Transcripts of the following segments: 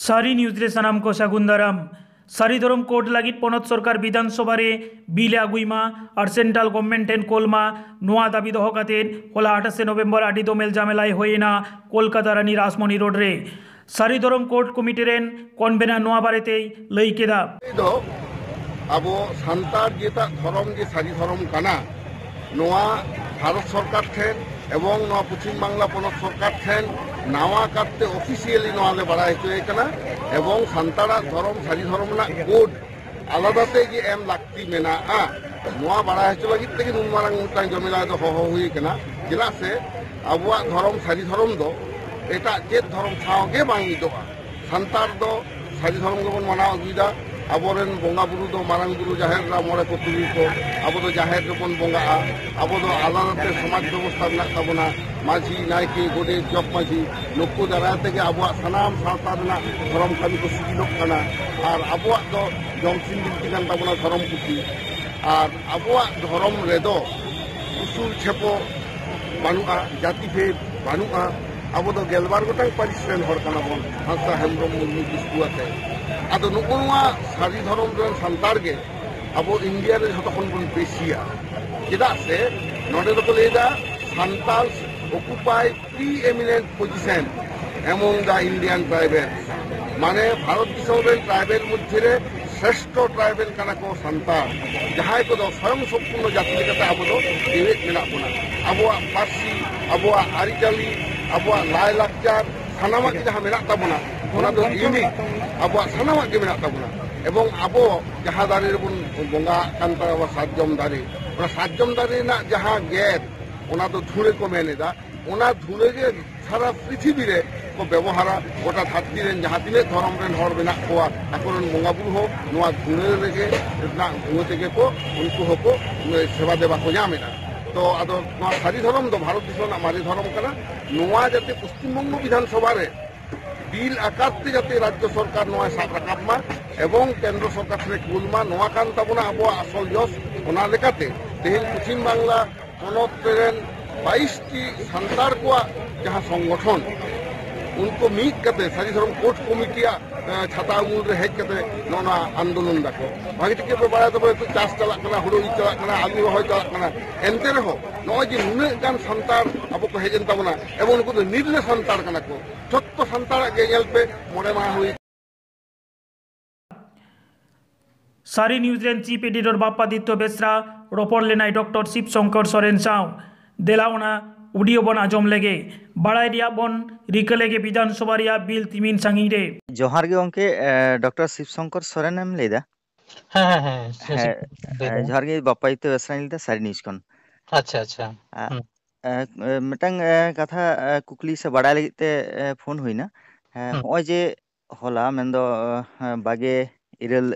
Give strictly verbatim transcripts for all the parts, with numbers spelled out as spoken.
ᱥᱟᱹᱨᱤ ᱱᱤᱭᱩᱡᱽ ᱨᱮ ᱥᱟᱱᱟᱢ ᱠᱚ ᱥᱟᱹᱜᱩᱱ ᱫᱟᱨᱟᱢ᱾ ᱥᱟᱹᱨᱤ ᱫᱷᱚᱨᱚᱢ ᱠᱳᱰ ᱞᱟᱹᱜᱤᱫ ᱯᱚᱱᱚᱛ ᱥᱚᱨᱠᱟᱨ ᱵᱤᱫᱷᱟᱱ ᱥᱚᱵᱷᱟ ᱨᱮ ᱵᱤᱞ ᱮ ᱟᱹᱜᱩᱭ ᱢᱟ ᱟᱨ ᱥᱮᱱᱴᱨᱟᱞ ᱜᱚᱵᱷᱢᱮᱱᱴ ᱴᱷᱮᱱ ᱠᱳᱞ ᱢᱟ, ᱱᱚᱣᱟ ᱫᱟᱹᱵᱤ ᱫᱚᱦᱚ ᱠᱟᱛᱮ ᱦᱚᱞᱟ ᱟᱴᱷᱟᱥᱮ ᱱᱚᱵᱷᱮᱢᱵᱚᱨ ᱟᱹᱰᱤ ᱫᱚᱢᱮᱞ ᱡᱟᱢᱮᱞᱟᱭ ᱦᱩᱭᱮᱱᱟ ᱠᱳᱞᱠᱟᱛᱟ ᱨᱟᱱᱤ ᱨᱟᱥᱢᱚᱱᱤ ᱨᱳᱰ ᱨᱮ᱾ ᱥᱟᱹᱨᱤ ᱫᱷᱚᱨᱚᱢ ᱠᱳᱰ ᱠᱚᱢᱤᱴᱤ ᱨᱮᱱ ᱠᱚᱱᱵᱷᱮᱱᱟᱨ ᱱᱚᱣᱟ ᱵᱟᱨᱮᱛᱮᱭ ᱞᱟᱹᱭ ᱠᱮᱫᱟ᱾ ᱫᱚ ᱟᱵᱚ ᱥᱟᱱᱛᱟᱲ ᱡᱮᱴᱟᱜ ᱫᱷᱚᱨᱚᱢ ᱜᱮ ᱥᱟᱹᱨᱤ ᱫᱷᱚᱨᱚᱢ ᱠᱟᱱᱟ, ᱱᱚᱣᱟ ᱵᱷᱟᱨᱚᱛ ᱥᱚᱨᱠᱟᱨ ᱴᱷᱮᱱ ᱮᱵᱚᱝ ᱱᱚᱣᱟ ᱯᱚᱪᱷᱤᱢ ᱵᱟᱝᱞᱟ ᱯᱚᱱᱚᱛ ᱥᱚᱨᱠᱟᱨ ᱴᱷᱮᱱ ᱱᱟᱣᱟ ᱠᱟᱨᱛᱮ ᱚᱯᱷᱤᱥᱤᱭᱟᱞᱤ ᱱᱚᱣᱟ ᱞᱮ ᱵᱟᱲᱟᱭ ᱦᱚᱪᱚᱭᱮ ᱠᱟᱱᱟ᱾ ᱮᱵᱚᱝ ᱥᱟᱱᱛᱟᱲᱟᱜ ᱫᱷᱚᱨᱚᱢ, ᱥᱟᱹᱨᱤ ᱫᱷᱚᱨᱚᱢ ᱨᱮᱱᱟᱜ ᱠᱳᱰ ᱟᱞᱟᱫᱟ ᱛᱮ ᱡᱮ ᱮᱢ ᱞᱟᱹᱠᱛᱤ ᱢᱮᱱᱟᱜᱼᱟ, ᱱᱚᱣᱟ ᱵᱟᱲᱟᱭ ᱦᱚᱪᱚ ᱞᱟᱹᱜᱤᱫ ᱛᱮᱜᱮ ᱱᱩᱱ ᱢᱟᱨᱟᱝ ᱢᱤᱫᱴᱟᱝ ᱡᱚᱢᱮᱞᱟᱭ ᱫᱚ ᱦᱚᱦᱚ ᱦᱩᱭ ᱠᱟᱱᱟ᱾ ᱪᱮᱫᱟᱜ ᱥᱮ ᱟᱵᱚᱣᱟᱜ ᱫᱷᱚᱨᱚᱢ, ᱥᱟᱹᱨᱤ ᱫᱷᱚᱨᱚᱢ ᱫᱚ ᱮᱴᱟᱜ ᱪᱮᱫ ᱫᱷᱚᱨᱚᱢ ᱥᱟᱶ ᱜᱮ ᱵᱟᱝ ᱢᱤᱫᱚᱜᱼᱟ᱾ ᱥᱟᱱᱛᱟᱲ ᱫᱚ ᱥᱟᱹᱨᱤ ᱫᱷᱚᱨᱚᱢ ᱜᱮᱵᱚᱱ ᱢᱟᱱᱟᱣ ᱟᱹᱜᱩᱭᱮᱫᱟ᱾ ᱟᱵᱚᱨᱮᱱ ᱵᱚᱸᱜᱟ ᱵᱩᱨᱩ ᱫᱚ ᱢᱟᱨᱟᱝ ᱵᱩᱨᱩ, ᱡᱟᱦᱮᱨ ᱮᱨᱟ, ᱢᱚᱬᱮ ᱠᱚ ᱛᱩᱨᱩᱭ ᱠᱚ᱾ ᱟᱵᱚ ᱫᱚ ᱡᱟᱦᱮᱨ ᱨᱮᱵᱚᱱ ᱵᱚᱸᱜᱟᱜᱼᱟ᱾ ᱟᱵᱚ ᱫᱚ ᱟᱞᱟᱫᱟᱛᱮ ᱥᱚᱢᱟᱡᱽ ᱵᱮᱵᱚᱥᱛᱷᱟ ᱢᱮᱱᱟᱜ ᱛᱟᱵᱚᱱᱟ, ᱢᱟᱹᱡᱷᱤ, ᱱᱟᱭᱠᱮ, ᱜᱚᱰᱮᱛ, ᱡᱚᱜᱽ ᱢᱟᱹᱡᱷᱤ, ᱱᱩᱠᱩ ᱫᱟᱨᱟᱭ ᱛᱮᱜᱮ ᱟᱵᱚᱣᱟᱜ ᱥᱟᱱᱟᱢ ᱥᱟᱶᱛᱟ ᱨᱮᱱᱟᱜ ᱫᱷᱚᱨᱚᱢ ᱠᱟᱹᱢᱤ ᱠᱚ ᱥᱤᱜᱤᱞᱚᱜ ᱠᱟᱱᱟ᱾ ᱟᱨ ᱟᱵᱚᱣᱟᱜ ᱫᱚ ᱡᱚᱢᱥᱤᱢ ᱵᱤᱱᱛᱤ ᱠᱟᱱ ᱛᱟᱵᱚᱱᱟ ᱫᱷᱚᱨᱚᱢ ᱯᱩᱛᱷᱤ᱾ ᱟᱨ ᱟᱵᱚᱣᱟᱜ ᱫᱷᱚᱨᱚᱢ ᱨᱮᱫᱚ ᱩᱥᱩᱞ ᱪᱷᱮᱯᱚ ᱵᱟᱹᱱᱩᱜᱼᱟ, ᱡᱟᱹᱛᱤ ᱵᱷᱮᱫ ᱵᱟᱹᱱᱩᱜᱼᱟ᱾ ᱟᱵᱚ ᱫᱚ ᱜᱮᱞᱵᱟᱨ ᱜᱚᱴᱟᱝ ᱯᱟᱹᱨᱤᱥ ᱨᱮᱱ ᱦᱚᱲ ᱠᱟᱱᱟ ᱵᱚᱱ, ᱦᱟᱸᱥᱫᱟ, ᱦᱮᱢᱵᱨᱚᱢ, ᱢᱩᱨᱢᱩ, ᱠᱤᱥᱠᱩ ᱟᱛᱮ᱾ ᱟᱫᱚ ᱱᱩᱜᱼᱩ ᱱᱚᱣᱟ ᱥᱟᱹᱨᱤ ᱫᱷᱚᱨᱚᱢ ᱨᱮᱱ ᱥᱟᱱᱛᱟᱲ ᱜᱮ ᱟᱵᱚ ᱤᱱᱰᱤᱭᱟ ᱨᱮ ᱡᱷᱚᱛᱚ ᱠᱷᱚᱱ ᱵᱚᱱ ᱵᱮᱥᱤᱭᱟ᱾ ᱪᱮᱫᱟᱜ ᱥᱮ ᱱᱚᱰᱮ ᱫᱚᱠᱚ ᱞᱟᱹᱭᱫᱟ, ᱥᱟᱱᱛᱟᱲ ᱚᱠᱩᱯᱟᱭ ᱯᱨᱤ ᱮᱢᱤᱱᱮᱱᱴ ᱯᱚᱡᱤᱥᱚᱱ ᱮᱢᱚᱝ ᱫᱟ ᱤᱱᱰᱤᱭᱟᱱ ᱴᱨᱟᱭᱵᱮᱞ᱾ ᱢᱟᱱᱮ ᱵᱷᱟᱨᱚᱛ ᱫᱤᱥᱚᱢ ᱨᱮᱱ ᱴᱨᱟᱭᱵᱮᱞ ᱢᱚᱫᱽᱫᱷᱮ ᱨᱮ ᱥᱨᱮᱥᱴᱷᱚ ᱴᱨᱟᱭᱵᱮᱞ ᱠᱟᱱᱟ ᱠᱚ ᱥᱟᱱᱛᱟᱲ, ᱡᱟᱦᱟᱸᱭ ᱠᱚᱫᱚ ᱥᱚᱭᱚᱝ ᱥᱚᱢᱯᱩᱨᱱᱚ ᱡᱟᱹᱛᱤ ᱞᱮᱠᱟᱛᱮ ᱟᱵᱚ ᱫᱚ ᱡᱮᱣᱮᱫ ᱢᱮᱱᱟᱜ ᱵᱚᱱᱟ᱾ ᱟᱵᱚᱣᱟᱜ ᱯᱟᱹᱨᱥᱤ, ᱟᱵᱚᱣᱟᱜ ᱟᱹᱨᱤᱪᱟᱹᱞᱤ, ᱟᱵᱚᱣᱟᱜ ᱞᱟᱭᱞᱟᱠᱪᱟᱨ, ᱥᱟᱱᱟᱢᱟᱜ ᱜᱮ ᱡᱟᱦᱟᱸ ᱢᱮᱱᱟᱜ ᱛᱟᱵᱚᱱᱟ, ᱚᱱᱟ ᱫᱚ ᱤᱭᱩᱱᱤᱠ, ᱟᱵᱚᱣᱟᱜ ᱥᱟᱱᱟᱢᱟᱜ ᱜᱮ ᱢᱮᱱᱟᱜ ᱛᱟᱵᱚᱱᱟ᱾ ᱮᱵᱚᱝ ᱟᱵᱚ ᱡᱟᱦᱟᱸ ᱫᱟᱨᱮ ᱨᱮᱵᱚᱱ ᱵᱚᱸᱜᱟᱜ ᱠᱟᱱ ᱛᱟᱵᱚᱱᱟ, ᱥᱟᱨᱡᱚᱢ ᱫᱟᱨᱮ, ᱚᱱᱟ ᱥᱟᱨᱡᱚᱢ ᱫᱟᱨᱮ ᱨᱮᱱᱟᱜ ᱡᱟᱦᱟᱸ ᱜᱮᱫ, ᱚᱱᱟ ᱫᱚ ᱫᱷᱩᱲᱟᱹ ᱠᱚ ᱢᱮᱱ ᱮᱫᱟ᱾ ᱚᱱᱟ ᱫᱷᱩᱲᱟᱹ ᱜᱮ ᱥᱟᱨᱟ ᱯᱨᱤᱛᱷᱤᱵᱤ ᱨᱮ ᱠᱚ ᱵᱮᱵᱚᱦᱟᱨᱟ᱾ ᱜᱚᱴᱟ ᱫᱷᱟᱹᱨᱛᱤ ᱨᱮᱱ ᱡᱟᱦᱟᱸ ᱛᱤᱱᱟᱹᱜ ᱫᱷᱚᱨᱚᱢ ᱨᱮᱱ ᱦᱚᱲ ᱢᱮᱱᱟᱜ ᱠᱚᱣᱟ, ᱟᱠᱚᱨᱮᱱ ᱵᱚᱸᱜᱟ ᱵᱩᱨᱩ ᱦᱚᱸ ᱱᱚᱣᱟ ᱫᱷᱩᱲᱟᱹ ᱨᱮᱜᱮ, ᱨᱮᱱᱟᱜ ᱫᱷᱩᱣᱟᱹ ᱛᱮᱜᱮ ᱠᱚ, ᱩᱱᱠᱩ ᱦᱚᱸᱠᱚ ᱥᱮᱵᱟ ᱫᱮᱵᱟ ᱠᱚ ᱧᱟᱢ ᱮᱫᱟ᱾ ᱛᱚ ᱟᱫᱚ ᱱᱚᱣᱟ ᱥᱟᱹᱨᱤ ᱫᱷᱚᱨᱚᱢ ᱫᱚ ᱵᱷᱟᱨᱚᱛ ᱫᱤᱥᱚᱢ ᱨᱮᱱᱟᱜ ᱢᱟᱨᱮ ᱫᱷᱚᱨᱚᱢ ᱠᱟᱱᱟ᱾ ᱱᱚᱣᱟ ᱡᱟᱛᱮ ᱯᱚᱥᱪᱤᱢ ᱵᱚᱝᱜᱚ ᱵᱤᱫᱷᱟᱱ ᱥᱚᱵᱷᱟ ᱨᱮ ᱵᱤᱞ ᱟᱠᱟᱨ ᱛᱮ ᱡᱟᱛᱮ ᱨᱟᱡᱽᱡᱚ ᱥᱚᱨᱠᱟᱨ ᱱᱚᱣᱟ ᱥᱟᱵ ᱨᱟᱠᱟᱵ ᱢᱟ ᱮᱵᱚᱝ ᱠᱮᱱᱫᱨᱚ ᱥᱚᱨᱠᱟᱨ ᱴᱷᱮᱱ ᱠᱩᱞ ᱢᱟ, ᱱᱚᱣᱟ ᱠᱟᱱ ᱛᱟᱵᱚᱱᱟ ᱟᱵᱚᱣᱟᱜ ᱟᱥᱚᱞ ᱡᱚᱥ᱾ ᱚᱱᱟ ᱞᱮᱠᱟᱛᱮ ᱛᱮᱦᱮᱧ ᱯᱚᱪᱷᱤᱢ ᱵᱟᱝᱞᱟ ᱯᱚᱱᱚᱛ ᱨᱮᱱ ᱵᱟᱭᱤᱥ ᱴᱤ ᱥᱟᱱᱛᱟᱲ ᱠᱚᱣᱟᱜ ᱡᱟᱦᱟᱸ ᱥᱚᱝᱜᱚᱴᱷᱚᱱ, ᱩᱱᱠᱩ ᱢᱤᱫ ᱠᱟᱛᱮ ᱥᱟᱹᱨᱤ ᱫᱷᱚᱨᱚᱢ ᱠᱳᱰ ᱠᱚᱢᱤᱴᱤᱭᱟᱜ, ᱮ, ᱪᱷᱟᱛᱟ ᱩᱢᱩᱞ ᱨᱮ ᱦᱮᱡ ᱠᱟᱛᱮ ᱱᱚᱜᱼᱚ ᱱᱚᱣᱟ ᱟᱱᱫᱳᱞᱚᱱ ᱫᱟᱠᱚ᱾ ᱵᱷᱟᱜᱮ ᱴᱷᱤᱠ ᱜᱮᱯᱮ ᱵᱟᱲᱟᱭ ᱛᱟᱵᱚᱱᱟ, ᱱᱤᱛᱚᱜ ᱪᱟᱥ ᱪᱟᱞᱟᱜ ᱠᱟᱱᱟ, ᱦᱩᱲᱩ ᱤᱨ ᱪᱟᱞᱟᱜ ᱠᱟᱱᱟ, ᱟᱹᱞᱩ ᱨᱚᱦᱚᱭ ᱪᱟᱞᱟᱜ ᱠᱟᱱᱟ᱾ ᱮᱱᱛᱮ ᱨᱮᱦᱚᱸ ᱱᱚᱜᱼᱚᱭ ᱡᱮ ᱱᱩᱱᱟᱹᱜ ᱜᱟᱱ ᱥᱟᱱᱛᱟᱲ ᱟᱵᱚ ᱠᱚ ᱦᱮᱡ ᱮᱱ ᱛᱟᱵᱚᱱᱟ, ᱮᱵᱚᱝ ᱱᱩᱠᱩ ᱫᱚ ᱱᱤᱨᱞᱟᱹ ᱥᱟᱱᱛᱟᱲ ᱠᱟᱱᱟ ᱠᱚ, ᱡᱷᱚᱛᱚ ᱥᱟᱱᱛᱟᱲᱟᱜ ᱜᱮ ᱧᱮᱞ ᱯᱮ, ᱢᱚᱬᱮ ᱢᱟᱦᱟ ᱦᱩᱭ ᱥᱟᱹᱨᱤ ᱱᱤᱭᱩᱡᱽ ᱨᱮᱱ ᱪᱤᱯ ᱮᱰᱤᱴᱚᱨ ᱵᱟᱯᱟᱫᱤᱛᱛᱚ ᱵᱮᱥᱨᱟ ᱨᱚᱯᱚᱲ ᱞᱮᱱᱟᱭ ᱰᱚᱠᱴᱚᱨ ᱥᱤᱵ ᱥᱚᱝᱠᱚᱨ ᱥᱚᱨᱮᱱ ᱥᱟᱶ᱾ ᱫᱮᱞᱟ ᱚᱱᱟ ᱚᱰᱤᱭᱳ ᱵᱚᱱ ᱟᱸᱡᱚᱢ ᱞᱮᱜᱮ, ᱵᱟᱲᱟᱭ ᱨᱮᱭᱟᱜ ᱵᱚᱱ ᱨᱤᱠᱟᱹ ᱞᱮᱜᱮ ᱵᱤᱫᱷᱟᱱ ᱥᱚᱵᱷᱟ ᱨᱮᱭᱟᱜ ᱵᱤᱞ ᱛᱤᱢᱤᱱ ᱥᱟᱺᱜᱤᱧ ᱨᱮ᱾ ᱡᱚᱦᱟᱨ ᱜᱮ ᱜᱚᱢᱠᱮ, ᱮ, ᱰᱚᱠᱴᱚᱨ ᱥᱤᱵ ᱥᱚᱝᱠᱚᱨ ᱥᱚᱨᱮᱱ ᱮᱢ ᱞᱟᱹᱭᱫᱟ? ᱦᱮᱸ, ᱦᱮᱸ, ᱦᱮᱸ, ᱥᱤᱵ ᱦᱮᱸ, ᱥᱚᱝᱠᱚᱨ ᱞᱟᱹᱭ ᱮ, ᱫᱟᱹᱧ᱾ ᱡᱚᱦᱟᱨ ᱜᱮ ᱵᱟᱯᱟᱭᱤᱛᱚ ᱵᱮᱥᱨᱟᱧ ᱞᱟᱹᱭᱫᱟ ᱥᱟᱹᱨᱤ ᱱᱤᱭᱩᱡᱽ ᱠᱷᱚᱱ᱾ ᱟᱪᱪᱷᱟ, ᱟᱪᱪᱷᱟ᱾ ᱟ, ᱦᱩᱸ᱾ ᱮ, ᱮ, ᱢᱤᱫᱴᱟᱝ, ᱮ, ᱠᱟᱛᱷᱟ, ᱮ, ᱠᱩᱠᱞᱤ ᱥᱮ ᱵᱟᱲᱟᱭ ᱞᱟᱹᱜᱤᱫ ᱛᱮ, ᱮ, ᱯᱷᱳᱱ ᱦᱩᱭᱱᱟ᱾ ᱦᱮᱸ, ᱦᱩᱸ᱾ ᱦᱚᱸᱜᱼᱚᱭ ᱡᱮ ᱦᱚᱞᱟ ᱢᱮᱱᱫᱚ, ᱮ, ᱵᱟᱜᱮ ᱤᱨᱟᱹᱞ,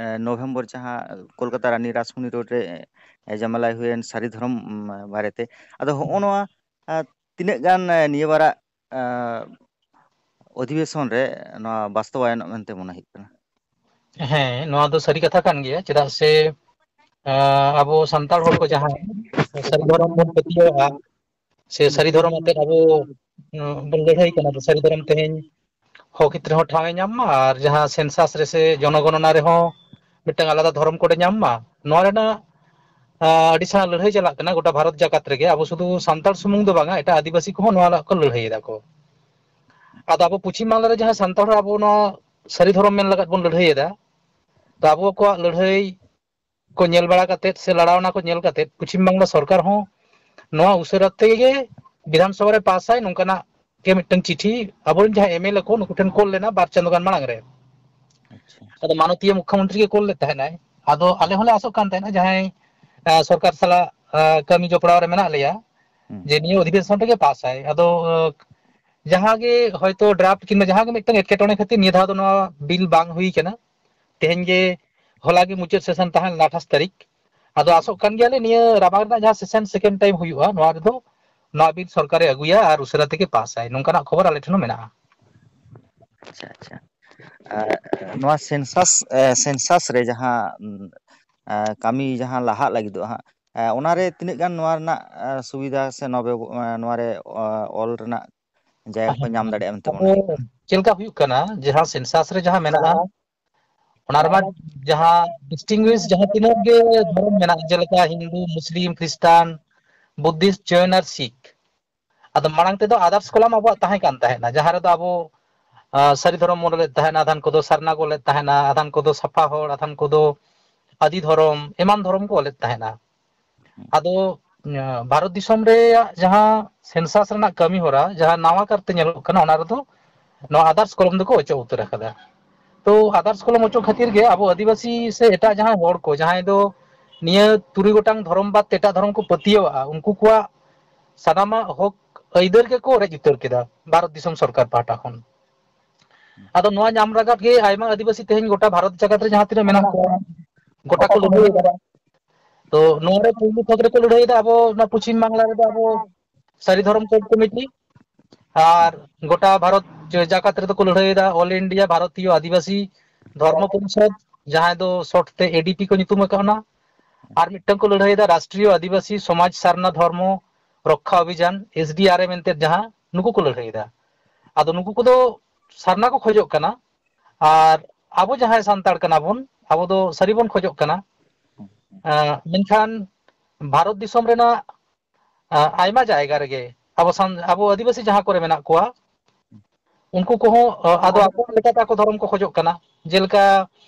ᱮ, ᱱᱚᱵᱷᱮᱢᱵᱚᱨ ᱡᱟᱦᱟᱸ ᱠᱳᱞᱠᱟᱛᱟ ᱨᱟᱱᱤ ᱨᱟᱥᱢᱚᱱᱤ ᱨᱳᱰ ᱨᱮ, ᱮ, ᱡᱟᱢᱮᱞᱟᱭ ᱦᱩᱭᱮᱱ ᱥᱟᱹᱨᱤ ᱫᱷᱚᱨᱚᱢ, ᱩᱢ, ᱵᱟᱨᱮᱛᱮ᱾ ᱟᱫᱚ ᱦᱚᱸᱜᱼᱚ ᱦᱩᱸ᱾ ᱱᱚᱣᱟ, ᱮ, ᱛᱤᱱᱟᱹᱜ ᱜᱟᱱ, ᱮ, ᱱᱤᱭᱟᱹ ᱵᱟᱨᱟᱜ, ᱮ, ᱚᱫᱷᱤᱵᱮᱥᱚᱱ ᱨᱮ ᱱᱚᱣᱟ ᱵᱟᱥᱛᱚᱵᱟᱭᱚᱱᱚᱜ ᱢᱮᱱᱛᱮ ᱢᱚᱱᱮ ᱦᱩᱭᱩᱜ ᱠᱟᱱᱟ? ᱦᱮᱸ, ᱱᱚᱣᱟ ᱫᱚ ᱥᱟᱹᱨᱤ ᱠᱟᱛᱷᱟ ᱠᱟᱱ ᱜᱮᱭᱟ, ᱪᱮᱫᱟᱜ ᱥᱮ, ᱮ, ᱟᱵᱚ ᱥᱟᱱᱛᱟᱲ ᱦᱚᱲ ᱠᱚ ᱡᱟᱦᱟᱸ ᱥᱟᱹᱨᱤ ᱫᱷᱚᱨᱚᱢ ᱵᱚᱱ ᱯᱟᱹᱛᱭᱟᱹᱣᱟᱜᱼᱟ, ᱥᱮ ᱥᱟᱹᱨᱤ ᱫᱷᱚᱨᱚᱢ ᱟᱛᱮᱫ ᱟᱵᱚ, ᱩᱸ, ᱵᱚᱱ ᱞᱟᱹᱲᱦᱟᱹᱭ ᱠᱟᱱᱟ, ᱥᱟᱹᱨᱤ ᱫᱷᱚᱨᱚᱢ ᱛᱮᱦᱮᱧ ᱦᱚᱠ ᱦᱤᱛ ᱨᱮᱦᱚᱸ ᱴᱷᱟᱶ ᱮ ᱧᱟᱢ ᱢᱟ, ᱟᱨ ᱡᱟᱦᱟᱸ ᱥᱮᱱᱥᱟᱥ ᱨᱮ ᱥᱮ ᱡᱚᱱᱚᱜᱚᱱᱚᱱᱟ ᱨᱮᱦᱚᱸ ᱢᱤᱫᱴᱟᱝ ᱟᱞᱟᱫᱟ ᱫᱷᱚᱨᱚᱢ ᱠᱳᱰ ᱮ ᱧᱟᱢ ᱢᱟ᱾ ᱱᱚᱣᱟ ᱨᱮᱱᱟᱜ, ᱟ, ᱟᱹᱰᱤ ᱥᱮᱬᱟ ᱞᱟᱹᱲᱦᱟᱹᱭ ᱪᱟᱞᱟᱜ ᱠᱟᱱᱟ ᱜᱚᱴᱟ ᱵᱷᱟᱨᱚᱛ ᱡᱟᱠᱟᱛ ᱨᱮᱜᱮ᱾ ᱟᱵᱚ ᱥᱩᱫᱷᱩ ᱥᱟᱱᱛᱟᱲ ᱥᱩᱢᱩᱝ ᱫᱚ ᱵᱟᱝᱟ, ᱮᱴᱟᱜ ᱟᱹᱫᱤᱵᱟᱹᱥᱤ ᱠᱚᱦᱚᱸ ᱱᱚᱣᱟ ᱨᱮᱱᱟᱜ ᱠᱚ ᱞᱟᱹᱲᱦᱟᱹᱭ ᱮᱫᱟ ᱠᱚ᱾ ᱟᱫᱚ ᱟᱵᱚ ᱯᱚᱪᱷᱤᱢ ᱵᱟᱝᱞᱟ ᱨᱮ ᱡᱟᱦᱟᱸ ᱥᱟᱱᱛᱟᱲ ᱦᱚᱲ ᱟᱵᱚ ᱱᱚᱣᱟ ᱥᱟᱹᱨᱤ ᱫᱷᱚᱨᱚᱢ ᱢᱮᱱ ᱞᱟᱜᱟᱫ ᱵᱚᱱ ᱞᱟᱹᱲᱦᱟᱹᱭ ᱮᱫᱟ, ᱛᱚ ᱟᱵᱚ ᱠᱚᱣᱟᱜ ᱞᱟᱹᱲᱦᱟᱹᱭ ᱠᱚ ᱧᱮᱞ ᱵᱟᱲᱟ ᱠᱟᱛᱮᱫ ᱥᱮ ᱞᱟᱲᱟᱣᱱᱟ ᱠᱚ ᱧᱮᱞ ᱠᱟᱛᱮᱫ ᱯᱚᱪᱷᱤᱢ ᱵᱟᱝᱞᱟ ᱥᱚᱨᱠᱟᱨ ᱦᱚᱸ ᱱᱚᱣᱟ ᱩᱥᱟᱹᱨᱟ ᱛᱮᱜᱮ ᱵᱤᱫᱷᱟᱱ ᱥᱚᱵᱷᱟ ᱨᱮ ᱯᱟᱥᱟᱭ ᱱᱚᱝᱠᱟᱱᱟᱜ ᱜᱮ ᱢᱤᱫᱴᱟᱝ ᱪᱤᱴᱷᱤ ᱟᱵᱚᱨᱮᱱ ᱡᱟᱦᱟᱸ ᱮᱢ ᱮᱞ ᱮ ᱠᱚ ᱱᱩᱠᱩ ᱴᱷᱮᱱ ᱠᱳᱞ ᱞᱮᱱᱟ ᱵᱟᱨ ᱪᱟᱸᱫᱳ ᱜᱟᱱ ᱢᱟᱲᱟᱝ ᱨᱮ᱾ ᱟᱪᱪᱷᱟ᱾ ᱟᱫᱚ ᱢᱟᱱᱚᱛᱤᱭᱟᱹ ᱢᱩᱠᱠᱷᱚ ᱢᱚᱱᱛᱨᱤ ᱜᱮ ᱠᱳᱞ ᱞᱮᱫ ᱛᱟᱦᱮᱱᱟᱭ᱾ ᱟᱫᱚ ᱟᱞᱮ ᱦᱚᱸᱞᱮ ᱟᱥᱚᱜ ᱠᱟᱱ ᱛᱟᱦᱮᱱᱟ ᱡᱟᱦᱟᱸᱭ, ᱟ, ᱥᱚᱨᱠᱟᱨ ᱥᱟᱞᱟᱜ, ᱟ, ᱠᱟᱹᱢᱤ ᱡᱚᱯᱲᱟᱣ ᱨᱮ ᱢᱮᱱᱟᱜ ᱞᱮᱭᱟ, ᱦᱩᱸ᱾ ᱡᱮ ᱱᱤᱭᱟᱹ ᱚᱫᱷᱤᱵᱮᱥᱚᱱ ᱨᱮᱜᱮ ᱯᱟᱥᱟᱭ᱾ ᱟᱫᱚ, ᱟ, ᱡᱟᱦᱟᱸ ᱜᱮ ᱦᱚᱭᱛᱳ ᱰᱨᱟᱯᱴ ᱠᱤᱝᱵᱟ ᱡᱟᱦᱟᱸ ᱜᱮ ᱢᱤᱫᱴᱟᱝ ᱮᱴᱠᱮᱴᱚᱬᱮ ᱠᱷᱟᱹᱛᱤᱨ ᱱᱤᱭᱟᱹ ᱫᱷᱟᱣ ᱫᱚ ᱱᱚᱣᱟ ᱵᱤᱞ ᱵᱟᱝ ᱦᱩᱭ ᱠᱟᱱᱟ᱾ ᱛᱮᱦᱮᱧ ᱜᱮ, ᱦᱚᱞᱟ ᱜᱮ ᱢᱩᱪᱟᱹᱫ ᱥᱮᱥᱚᱱ ᱛᱟᱦᱮᱸ ᱞᱮᱱᱟ ᱟᱴᱷᱟᱥ ᱛᱟᱹᱨᱤᱠᱷ᱾ ᱟᱫᱚ ᱟᱥᱚᱜ ᱠᱟᱱ ᱜᱮᱭᱟᱞᱮ ᱱᱤᱭᱟᱹ ᱨᱟᱵᱟᱝ ᱨᱮᱱᱟᱜ ᱡᱟᱦᱟᱸ ᱥᱮᱥᱚᱱ ᱥᱮᱠᱮᱱᱰ ᱴᱟᱭᱤᱢ ᱦᱩᱭᱩᱜᱼᱟ, ᱱᱚᱣᱟ ᱨᱮᱫᱚ ᱱᱚᱣᱟ ᱵᱤᱞ ᱥᱚᱨᱠᱟᱨᱮ ᱟᱹᱜᱩᱭᱟ ᱟᱨ ᱩᱥᱟᱹᱨᱟ ᱛᱮᱜᱮ ᱯᱟᱥᱟᱭ, ᱱᱚᱝᱠᱟᱱᱟᱜ ᱠᱷᱚᱵᱚᱨ ᱟᱞᱮ ᱴᱷᱮᱱ ᱦᱚᱸ ᱢᱮᱱᱟᱜᱼᱟ᱾ ᱟᱪᱪᱷᱟ, ᱟᱪᱪᱷᱟ᱾ ᱟᱨ ᱱᱚᱣᱟ ᱥᱮᱱᱥᱟᱥ, ᱮ, ᱥᱮᱱᱥᱟᱥ ᱨᱮ ᱡᱟᱦᱟᱸ, ᱩᱢ, ᱮ, ᱠᱟᱹᱢᱤ ᱡᱟᱦᱟᱸ ᱞᱟᱦᱟᱜ ᱞᱟᱹᱜᱤᱫᱚᱜ ᱦᱟᱸᱜ, ᱮ, ᱚᱱᱟᱨᱮ ᱛᱤᱱᱟᱹᱜ ᱜᱟᱱ ᱱᱚᱣᱟ ᱨᱮᱱᱟᱜ, ᱮ, ᱥᱩᱵᱤᱫᱷᱟ ᱥᱮ ᱱᱚᱣᱟ ᱵᱮᱵᱚ-, ᱮ, ᱱᱚᱣᱟᱨᱮ, ᱚ, ᱚᱞ ᱨᱮᱱᱟᱜ ᱡᱟᱭᱜᱟ ᱠᱚ ᱧᱟᱢ ᱫᱟᱲᱮᱭᱟᱜᱼᱟ ᱢᱮᱱᱛᱮ ᱢᱚᱱᱮ ᱦᱩᱭᱩᱜ ᱠᱟᱱᱟ᱾ ᱪᱮᱫ ᱞᱮᱠᱟ ᱦᱩᱭᱩᱜ ᱠᱟᱱᱟ, ᱡᱟᱦᱟᱸ ᱥᱮᱱᱥᱟᱥ ᱨᱮ ᱡᱟᱦᱟᱸ ᱢᱮᱱᱟᱜᱼᱟ, ᱚᱱᱟ ᱨᱮᱢᱟ ᱡᱟᱦᱟᱸ ᱰᱤᱥᱴᱤᱝᱜᱩᱤᱥ ᱡᱟᱦᱟᱸ ᱛᱤᱱᱟᱹᱜ ᱜᱮ ᱫᱷᱚᱨᱚᱢ ᱢᱮᱱᱟᱜᱼᱟ, ᱡᱮᱞᱮᱠᱟ ᱦᱤᱱᱫᱩ, ᱢᱩᱥᱞᱤᱢ, ᱠᱷᱨᱤᱥᱴᱟᱱ, ᱵᱩᱫᱷᱤᱥᱴ, ᱡᱚᱭᱱ ᱟᱨ ᱥᱤᱠᱷ᱾ ᱟᱫᱚ ᱢᱟᱲᱟᱝ ᱛᱮᱫᱚ ᱟᱫᱟᱨᱥ ᱠᱚᱞᱟᱢ ᱟᱵᱚᱣᱟᱜ ᱛᱟᱦᱮᱸ ᱠᱟᱱ ᱛᱟᱦᱮᱸᱱᱟ, ᱡᱟᱦᱟᱸ ᱨᱮᱫᱚ ᱟᱵᱚ ᱥᱟᱹᱨᱤ ᱫᱷᱚᱨᱚᱢ ᱵᱚᱱ ᱚᱞᱮᱫ ᱛᱟᱦᱮᱸᱱᱟ, ᱟᱫᱷᱟᱱ ᱠᱚᱫᱚ ᱥᱟᱨᱱᱟ ᱠᱚ ᱚᱞᱮᱫ ᱛᱟᱦᱮᱸᱱᱟ, ᱟᱫᱷᱟᱱ ᱠᱚᱫᱚ ᱥᱟᱯᱷᱟ ᱦᱚᱲ, ᱟᱫᱷᱟᱱ ᱠᱚᱫᱚ ᱟᱹᱫᱤ ᱫᱷᱚᱨᱚᱢ, ᱮᱢᱟᱱ ᱫᱷᱚᱨᱚᱢ ᱠᱚ ᱚᱞᱮᱫ ᱛᱟᱦᱮᱸᱱᱟ᱾ ᱟᱫᱚ ᱵᱷᱟᱨᱚᱛ ᱫᱤᱥᱚᱢ ᱨᱮᱭᱟᱜ ᱡᱟᱦᱟᱸ ᱥᱮᱱᱥᱟᱥ ᱨᱮᱱᱟᱜ ᱠᱟᱹᱢᱤ ᱦᱚᱨᱟ, ᱡᱟᱦᱟᱸ ᱱᱟᱣᱟ ᱠᱟᱨᱛᱮ ᱧᱮᱞᱚᱜ ᱠᱟᱱᱟ, ᱚᱱᱟ ᱨᱮᱫᱚ ᱱᱚᱣᱟ ᱟᱫᱟᱨᱥ ᱠᱚᱞᱚᱢ ᱫᱚᱠᱚ ᱚᱪᱚᱜ ᱩᱛᱟᱹᱨ ᱟᱠᱟᱫᱟ᱾ ᱛᱚ ᱟᱫᱟᱨᱥ ᱠᱚᱞᱚᱢ ᱚᱪᱚᱜ ᱠᱷᱟᱹᱛᱤᱨ ᱜᱮ ᱟᱵᱚ ᱟᱹᱫᱤᱵᱟᱹᱥᱤ ᱥᱮ ᱮᱴᱟᱜ ᱡᱟᱦᱟᱸᱭ ᱦᱚᱲ ᱠᱚ, ᱡᱟᱦᱟᱸᱭ ᱫᱚ ᱱᱤᱭᱟᱹ ᱛᱩᱨᱩᱭ ᱜᱚᱴᱟᱝ ᱫᱷᱚᱨᱚᱢ ᱵᱟᱫ ᱛᱮ ᱮᱴᱟᱜ ᱫᱷᱚᱨᱚᱢ ᱠᱚ ᱯᱟᱹᱛᱭᱟᱹᱣᱟᱜᱼᱟ, ᱩᱱᱠᱩ ᱠᱚᱣᱟᱜ ᱥᱟᱱᱟᱢᱟᱜ ᱦᱚᱠ ᱟᱹᱭᱫᱟᱹᱨ ᱜᱮᱠᱚ ᱨᱮᱡ ᱩᱛᱟᱹᱨ ᱠᱮᱫᱟ ᱵᱷᱟᱨᱚᱛ ᱫᱤᱥᱚᱢ ᱥᱚᱨᱠᱟᱨ ᱯᱟᱦᱴᱟ ᱠᱷᱚᱱ᱾ ᱟᱫᱚ ᱱᱚᱣᱟ ᱧᱟᱢ ᱞᱟᱹᱜᱤᱫ ᱜᱮ ᱟᱭᱢᱟ ᱟᱹᱫᱤᱵᱟᱹᱥᱤ ᱛᱮᱦᱮᱧ ᱜᱚᱴᱟ ᱵᱷᱟᱨᱚᱛ ᱡᱟᱠᱟᱛ ᱨᱮ ᱡᱟᱦᱟᱸ ᱛᱤᱱᱟᱹᱜ ᱢᱮᱱᱟᱜ ᱠᱚᱣᱟ, ᱜᱚᱴᱟ ᱠᱚ ᱞᱟᱹᱲᱦᱟᱹᱭ ᱮᱫᱟ᱾ ᱛᱚ ᱱᱚᱣᱟ ᱨᱮ ᱯᱩᱭᱞᱩ ᱛᱷᱚᱠ ᱨᱮᱠᱚ ᱞᱟᱹᱲᱦᱟᱹᱭ ᱮᱫᱟ ᱟᱵᱚ ᱱᱚᱣᱟ ᱯᱚᱪᱷᱤᱢ ᱵᱟᱝᱞᱟ ᱨᱮᱫᱚ ᱟᱵᱚ ᱥᱟᱹᱨᱤ ᱫᱷᱚᱨᱚᱢ ᱠᱳᱰ ᱠᱚᱢᱤᱴᱤ, ᱟᱨ ᱜᱚᱴᱟ ᱵᱷᱟᱨᱚᱛ ᱡᱟᱠᱟᱛ ᱨᱮᱫᱚ ᱠᱚ ᱞᱟᱹᱲᱦᱟᱹᱭ ᱮᱫᱟ ᱚᱞ ᱤᱱᱰᱤᱭᱟ ᱵᱷᱟᱨᱚᱛᱤᱭᱚ ᱟᱹᱫᱤᱵᱟᱹᱥᱤ ᱫᱷᱚᱨᱢᱚ ᱯᱚᱨᱤᱥᱚᱫᱽ, ᱡᱟᱦᱟᱸᱭ ᱫᱚ ᱥᱚᱨᱴ ᱛᱮ ᱮᱰᱤᱯᱤ ᱠᱚ ᱧᱩᱛᱩᱢ ᱟᱠᱟᱣᱱᱟ᱾ ᱟᱨ ᱢᱤᱫᱴᱟᱝ ᱠᱚ ᱞᱟᱹᱲᱦᱟᱹᱭ ᱮᱫᱟ ᱨᱟᱥᱴᱨᱤᱭᱚ ᱟᱹᱫᱤᱵᱟᱹᱥᱤ ᱥᱚᱢᱟᱡᱽ ᱥᱟᱨᱱᱟ ᱫᱷᱚᱨᱢᱚ ᱨᱚᱠᱠᱷᱟ ᱚᱵᱷᱤᱡᱟᱱ, ᱮᱥ ᱰᱤ ᱟᱨ ᱮᱢ ᱮᱱᱛᱮ, ᱡᱟᱦᱟᱸ ᱱᱩᱠᱩ ᱠᱚ ᱞᱟᱹᱲᱦᱟᱹᱭ ᱮᱫᱟ᱾ ᱟᱫᱚ ᱱᱩᱠᱩ ᱠᱚᱫᱚ ᱥᱟᱨᱱᱟ ᱠᱚ ᱠᱷᱚᱡᱚᱜ ᱠᱟᱱᱟ, ᱟᱨ ᱟᱵᱚ ᱡᱟᱦᱟᱸᱭ ᱥᱟᱱᱛᱟᱲ ᱠᱟᱱᱟ ᱵᱚᱱ, ᱟᱵᱚ ᱫᱚ ᱥᱟᱹᱨᱤ ᱵᱚᱱ ᱠᱷᱚᱡᱚᱜ ᱠᱟᱱᱟ᱾ ᱟᱸ, ᱢᱮᱱᱠᱷᱟᱱ ᱵᱷᱟᱨᱚᱛ ᱫᱤᱥᱚᱢ ᱨᱮᱱᱟᱜ, ᱟᱸ, ᱟᱭᱢᱟ ᱡᱟᱭᱜᱟ ᱨᱮᱜᱮ ᱟᱵᱚ ᱥᱟᱱ-, ᱟᱵᱚ ᱟᱹᱫᱤᱵᱟᱹᱥᱤ ᱡᱟᱦᱟᱸ ᱠᱚᱨᱮ ᱢᱮᱱᱟᱜ ᱠᱚᱣᱟ, ᱩᱱᱠᱩ ᱠᱚᱦᱚᱸ, ᱟᱸ, ᱟᱫᱚ ᱟᱠᱚ ᱞᱮᱠᱟᱛᱮ ᱟᱠᱚ ᱫᱷᱚᱨᱚᱢ ᱠᱚ ᱠᱷᱚᱡᱚᱜ ᱠᱟᱱᱟ᱾ ᱡᱮᱞᱮᱠᱟ,